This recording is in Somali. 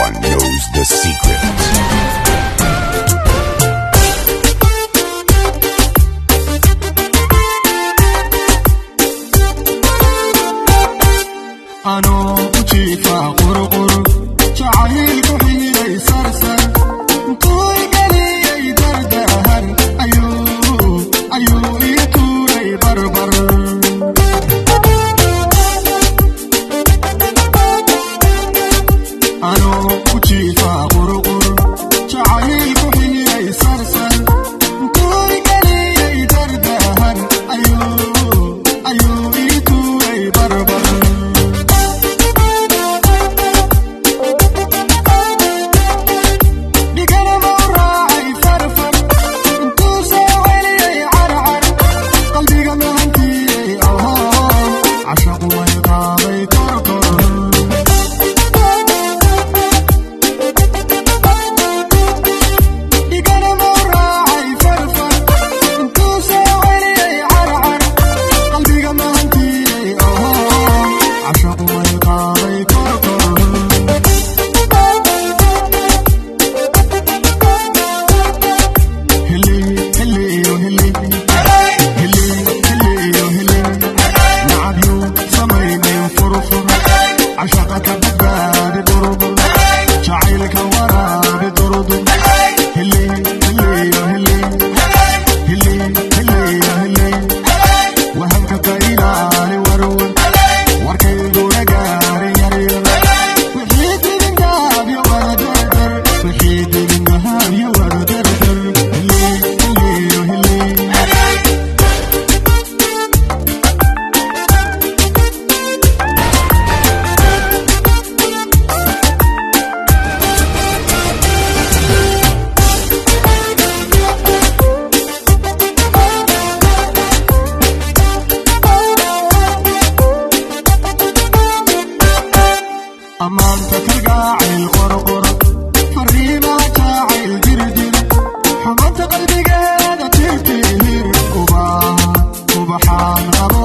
one knows the secret. Anoo ku jiifaa qurqur, jacaylku xiiray sarsar, intuu igeliyey dardahar ayuu ii tuuray barbar. Anoo ku jiifaa qurqur, jacaylku xiiray sarsar, intuu igeliyey dardahar ayuu ii tuuray barbar. Dhiganama u raacay farfar, intuu soo celiyey carcar, qalbiga mahantiyey oho, cashaqu way qaaday korkor. Dhiganama u raacay farfar, intuu soo celiyey carcar, qalbiga mahantiyey oho, cashaqu way qaaday korkor. Hili hiliyo hili hili hiliyo hili, nacabyu samaynay furfur, cashaqa ka badbaadi durdur, jacaylka waraabi durdur. Hili hiliyo hili hili hiliyo hili, wahanka ka ilaali warwar, warkayguna gaarin yaryar, wixii dibindaabyo wada dardar, wixii dibindahaabyo wada dardar. Hili hiliyo hili. Ammaanta kalgaacayl qorqor, fariimaha jaacayl dirdir, xumanta qalbigeeda tirtir, ubaxaan qabo.